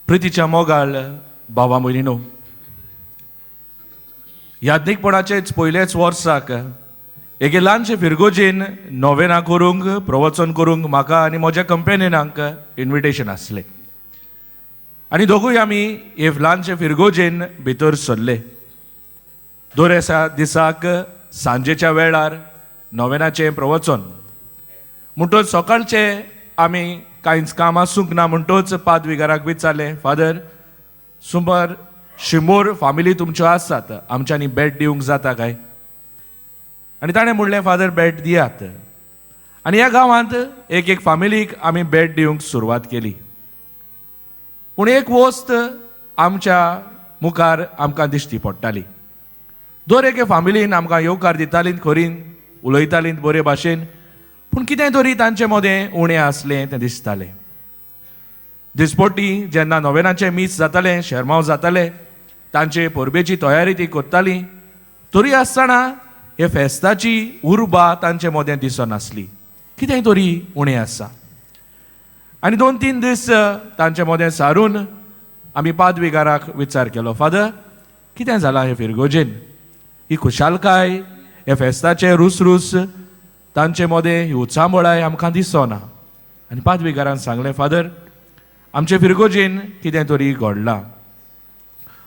प्रितीच्या मोगाळ भावा भयणीनो, याज्ञीकपणाचेच पयलेच वर्साक एके ल्हानशे फिरगोजेन नोवेनां करूंक, प्रवचन करूंक म्हाका आनी म्हज्या कंपेनियनांक इन्विटेशन आसलें आनी दोगूय आमी हे ल्हानशे फिरगोजेन भितर सरले. दर एका दिसाक सांजेच्या वेळार नोवेनाचें प्रवचन म्हणटच सकाळचे आमी कांयच काम आसूंक ना म्हणटच पादविगाराक विचारलें, फादर, सुमार 100 फामिली तुमच्यो आसात, आमच्यांनी बेड दिवंक जाता काय? आनी ताणें म्हणलें, फादर, बेड दियात. आनी ह्या गांवांत एक एक फामिलीक आमी बेड दिवंक सुरवात केली. पूण एक वस्त आमच्या मुखार आमकां दिश्टी पडटाली. दर एके फामिलीन आमकां येवकार दितालीं, खरीन उलयतालीं बरे भाशेन, पूण कितें तरी तांचे मदें उणें आसलें तें दिसतालें. दिसपट्टी जेन्ना नोवेनाचें मीस जातालें, शेरमांव जातालें, तांचे परबेची तयारी ती करताली, तरी आसतना हे फेस्ताची उर्बा तांचे मदें दिसनासली. कितें तरी उणें आसा. आनी 2-3 दीस तांचे मदें सारून आमी पादविगाराक विचार केलो, फादर, कितें जालां हे फिरगोजेन? ही खुशालकाय, हे फेस्ताचे रुसरूस तांचे मदें, ही उचांबळाय आमकां दिसना. आनी पादविगारान सांगलें, फादर, आमचे फिरगोजेन कितें तरी घडलां.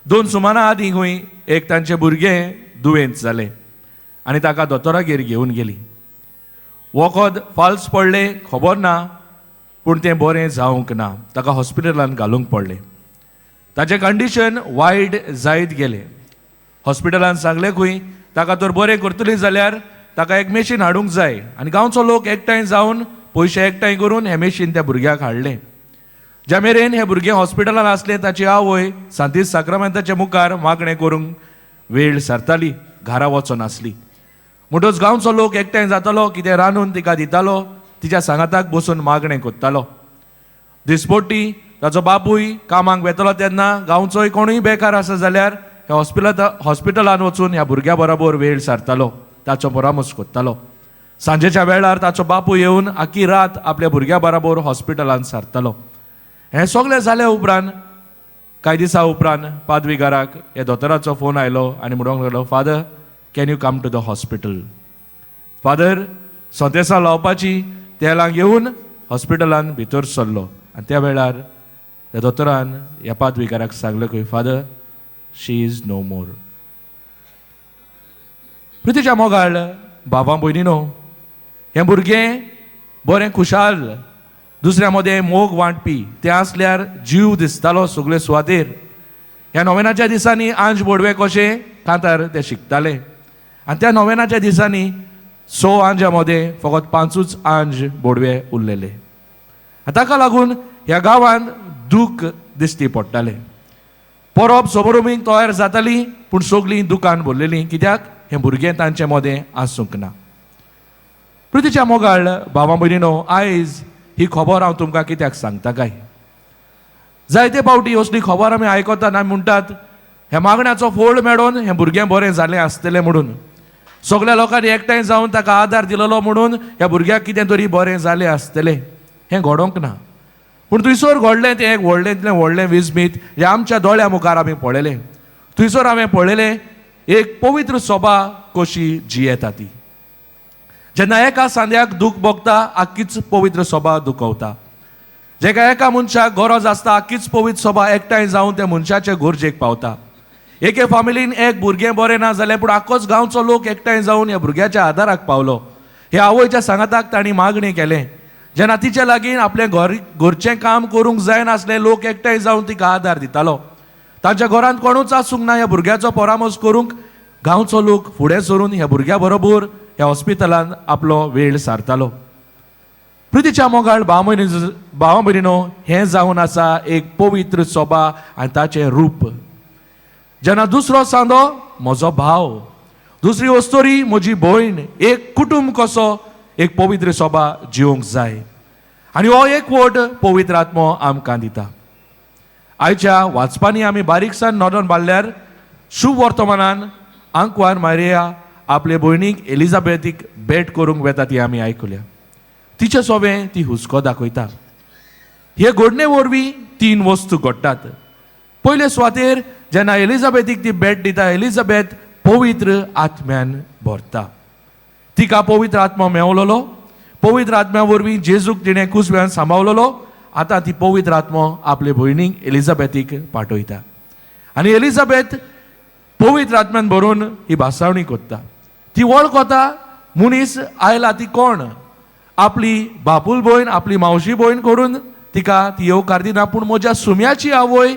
2 सुमाना आदीं खंय एक तांचें भुरगें दुयेंत जालें आनी ताका दोतोरागेर घेवन गेली. वखद फाल्स पडलें खबर ना, पूण तें बरें जावंक ना, ताका हॉस्पिटलांत घालूंक पडलें. ताचें कंडिशन वायट जायत गेलें. हॉस्पिटलान सांगलें खंय ताका तर बरें करतली जाल्यार ताका एक मेशीन हाडूंक जाय. आनी गांवचो लोक एकठांय जावन पयशे एकठांय करून हें मेशीन त्या भुरग्याक हाडलें. ज्या मेरेन हें भुरगें हॉस्पिटलान आसलें, ताची आवय सांतीस साक्रामेंताच्या मुखार मागणें करूंक वेळ सारताली, घरा वचनासली. म्हणटच गांवचो लोक एकठांय जातालो, कितें रांदून तिका दितालो, तिच्या सांगाताक बसून मागणें करतालो. दिसपट्टी ताचो बापूय कामाक वेतलो तेन्ना गांवचोय कोणूय बेकार आसा जाल्यार ह्या हॉस्पिटलान वचून ह्या भुरग्या बरोबर वेळ सारतालो, ताचो परामर्श करतालो. सांजेच्या वेळार ताचो बापूय येवन आखी रात आपल्या भुरग्या बरोबर हॉस्पिटलान सारतालो. हें सगळें जाल्या उपरांत कांय दिसां उपरांत पादविगाराक ह्या दोतोराचो फोन आयलो आनी म्हणूंक लागलो, Father, can you come to the hospital? Father सोंतेसां लावपाची तेलां घेवन हॉस्पिटलान भितर सरलो आनी त्या वेळार त्या दोतोरान ह्या पादविगाराक सांगलें खंय, Father, she is no more. प्रितीच्या मोगाळ भावा भयणीनो, हें भुरगें बरें खुशाल, दुसऱ्या मदें मोग वांटपी, तें आसल्यार जीव दिसतालो सगळे सुवातेर. ह्या नोवेनाच्या दिसांनी आंज बोडवे कशें कांतार ते शिकताले आनी त्या नोवेनाच्या दिसांनी 6 आंजा मदें फकत 5 आंज बोडवे उरलेले. आनी ताका लागून ह्या गांवांत दूख दिश्टी पडटालें. परब सोबरोमीक तयार जाताली, पूण सगळीं दुकान भरलेलीं. कित्याक हें भुरगें तांचे मदें आसूंक ना. प्रितीच्या मोगाळ भावा भयणीनो, आयज ही खबर हांव तुमकां कित्याक सांगता काय? जायते फावटी असली खबर आमी आयकतात आनी म्हणटात ह्या मागण्याचो फोळ मेळोन हें भुरगें बरें जालें आसतलें म्हणून, सगळ्या लोकांनी एकठांय जावन ताका आदार दिलेलो म्हणून ह्या भुरग्याक कितें तरी बरें जालें आसतलें. हें घडोवंक ना, पूण थंयसर घडलें तें एक व्हडलेंतलें व्हडलें विस्मीत हें आमच्या दोळ्या मुखार आमी पळयलें. थंयसर हांवें पळयलें एक पवित्र सभा कशी जियेता ती. जेन्ना एका सांद्याक दूख भोगता, आख्खीच पवित्र सभा दुखवता. जेका एका मनशाक गरज आसता, आख्खीच पवित्र सभा एकठांय जावन त्या मनशाचे गरजेक पावता. एके फामिलीन एक भुरगें बरें ना जालें, पूण आख्खोच गांवचो लोक एकठांय जावन ह्या भुरग्याच्या आदाराक पावलो. ह्या आवयच्या सांगाताक तांणी मागणें केलें. जेन्ना तिच्या लागीं आपलें घरचें काम करूंक जायनासलें, लोक एकठांय जावन तिका आदार दितालो. तांच्या घरांत कोणूच आसूंक ना ह्या भुरग्याचो परामर्श करूंक, गांवचो लोक फुडें सरून ह्या भुरग्या बरोबर ह्या हॉस्पिटलान आपलो वेळ सारतालो. प्रितीच्या मोगाळ भावा भयणीनो, हें जावन आसा एक पवित्र सभा आनी ताचें रूप. जेन्ना दुसरो सांदो म्हजो भाव, दुसरी वस्तोरी म्हजी भयण, एक कुटुंब कसो एक पवित्र सभा जिवंक जाय. आनी हो एक वट पवित्र आत्मो आमकां दिता. आयच्या वाचपांनी आमी बारीकसान नदर मारल्यार शुभ वर्तमानान आंकवार मारिया आपले भयणीक एलिजाबेथीक भेट करूंक वेता ती आमी आयकुल्या. तिचे सोबें ती हुस्को दाखयता. हे घडणे वरवीं तीन वस्तू घडटात. पयले सुवातेर जेन्ना एलिझाबेथीक ती भेट दिता, एलिझाबेथ पवित्र आत्म्यान भरता. तिका पवित्र आत्मा मेवलोलो. पवित्र आत्म्या वरवीं जेजूक तिणें कुसव्यान सांबाळलेलो. आतां ती पवित्र आत्मो आपले भयणीक एलिझाबेथीक पाठयता आनी एलिझाबेथ पवित्र आत्म्यान भरून ही भासावणी करता. ती वळखता मनीस आयला ती कोण. आपली बापूल भयण, आपली मावशी भयण करून तिका ती येवकार दिना, पूण म्हज्या सुम्याची आवय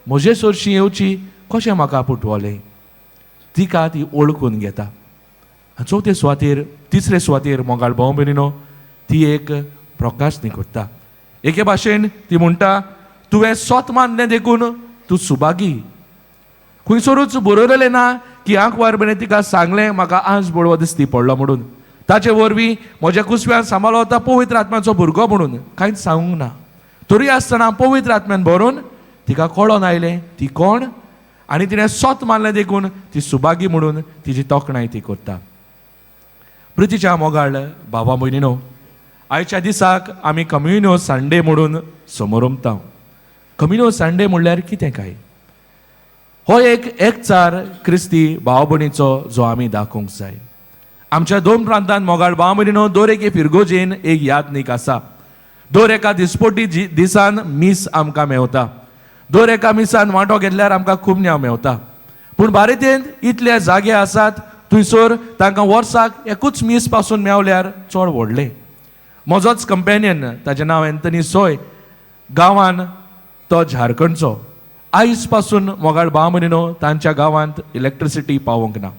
म्हजे सरशी येवची कशें म्हाका पुटवलें? तिका ती वळखून घेता. आनी चवथे सुवातेर, तिसरे सुवातेर, मोगाळ भाव भयणीनो, ती एक प्रकाशनी करता. एके भाशेन ती म्हणटा, तुवें सोत मानलें देखून तूं सुभागी. खंयसरूच बरयलें ना की आंकवार भयणें तिका सांगलें म्हाका आज बडवो दिसती पडलो म्हणून, ताचे वरवीं म्हज्या कुसव्यान सांबाळो वता पवित्र आत्म्याचो भुरगो म्हणून कांयच सांगूंक ना. तरी आसतना पवित्र आत्म्यान भरून तिका कळोन आयलें ती कोण आनी तिणें सोत मानलें देखून ती सुभागी म्हणून तिची तोखणाय ती करता. प्रितीच्या मोगाळ भावा भयणीनो, आयच्या दिसाक आमी कम्युनियो संडे म्हणून समोरमता. कम्युनियो संडे म्हणल्यार कितें काय? हो एक एकचार क्रिस्ती भाव भयणीचो जो आमी दाखोवंक जाय. आमच्या दोन प्रांतान, मोगाळ भाव भयणीनो, दर एके फिरगोजेन एक यादनीक आसा. दर एका दिसपोटी दिसान मीस आमकां मेवता. दर एका मिसान वांटो घेतल्यार आमकां कुमन्यांव मेवता. पूण भारतींत इतले जागे आसात, थंयसर तांकां वर्साक एकूच मीस पासून मेवल्यार चड व्हडलें. म्हजोच कंपेनियन, ताजें नांव एंथनी सोय, गांवान तो झारखंडचो. आयज पासून, मोगाळ भाव भयणीनो, तांच्या गांवांत इलेक्ट्रिसिटी पावोवंक ना.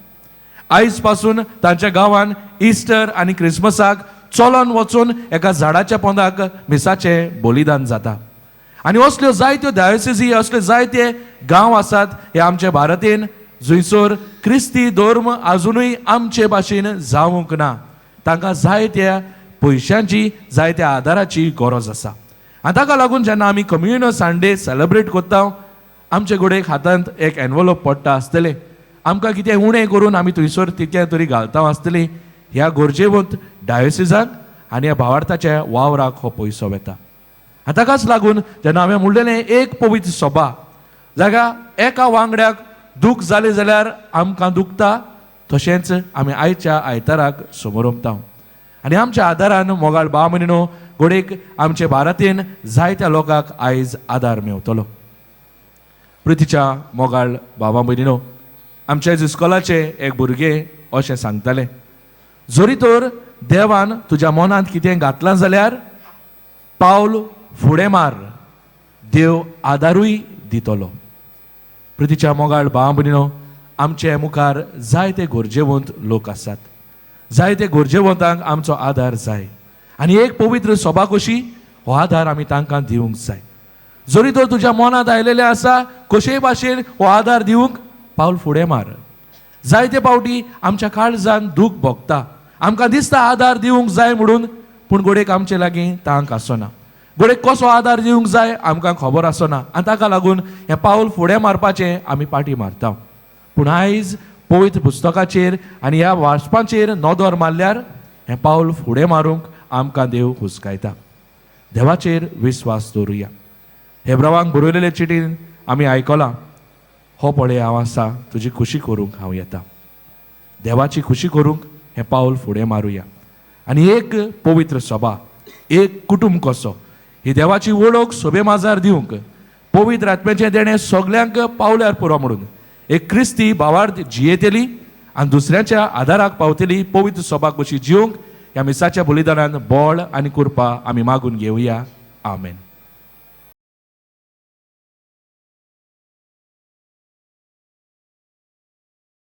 आयज पासून तांच्या गांवांत इस्टर आनी क्रिसमसाक चलोन वचून एका झाडाच्या पोंदाक मिसाचें बलिदान जाता. आनी असल्यो जायत्यो डायोसिसी, असले जायते गांव आसात हे आमचे भारतीन, जंयसर क्रिस्ती धर्म आजुनूय आमचे भाशेन जावंक ना. तांकां जायत्या पयशांची, जायत्या आदाराची गरज आसा. आनी ताका लागून जेन्ना आमी कम्युनियो संडे सेलेब्रेट करता, आमचे घडयेक हातांत एक एनवलोप पडटा आसतलें. आमकां कितें उणें करून आमी थंयसर तितकें तरी घालता आसतली. ह्या गरजेवंत डायोसिजाक आनी ह्या भावार्थाच्या वावराक हो पयसो वता. आनी ताकाच लागून जेन्ना हांवें म्हणलेलें एक पवित्र सभा जागा, एका वांगड्याक दूख जालें जाल्यार आमकां दुखता, तशेंच आमी आयच्या आयताराक समोरमता. आनी आमच्या आदारान, मोगाळ भाव भयणीनो, घडयेक आमचे भारतीन जायत्या लोकांक आयज आदार मेवतलो. प्रितीच्या मोगाळ भावा भयणीनो, आमच्या इस्कोलाचे एक भुरगें अशें सांगतालें, जरी तर देवान तुज्या मनांत कितें घातलां जाल्यार पावल फुडें मार, देव आदारूय दितलो. प्रितीच्या मोगाळ भाव भयणीनो, आमचे मुखार जायते गरजेवंत लोक आसात. जायते गरजेवंतांक आमचो आदार जाय आनी एक पवित्र सभा कशी हो आदार आमी तांकां दिवंक जाय. जरी तर तुज्या मनांत आयलेलें आसा कशेय भाशेन हो आदार दिवंक, पावल फुडें मार. जायते पावटी आमच्या काळजान दूख भोगता. आमकां दिसता आदार दिवंक जाय म्हणून, पूण घडयेक आमचे लागीं तांक आसना. घडयेक कसो आदार दिवंक जाय आमकां खबर आसना आनी ताका लागून हें पावल फुडें मारपाचें आमी पाटी मारता. पूण आयज पवित्र पुस्तकाचेर आनी ह्या वाचपाचेर नदर मारल्यार हें पावल फुडें मारूंक आमकां देव हुस्कायता. देवाचेर विस्वास दवरुया. हेब्रावांक बरयलेले चिटीन आमी आयकलां, हो पळय हांव आसा, तुजी खुशी करूंक हांव येता. देवाची खुशी करूंक हें पावल फुडें मारुया आनी एक पवित्र सभा, एक कुटुंब कसो ही देवाची वळख सोबे माजार दिवंक, पवित्र आत्म्याचें देणें सगल्यांक पावल्यार पुरो म्हणून एक क्रिस्ती भावार्थ जियेतली आनी दुसऱ्याच्या आदाराक पावतली पवित्र सभा कशी जिवंक ह्या मिसाच्या बलिदानान बळ आनी कृपा आमी मागून घेवया. आमेन.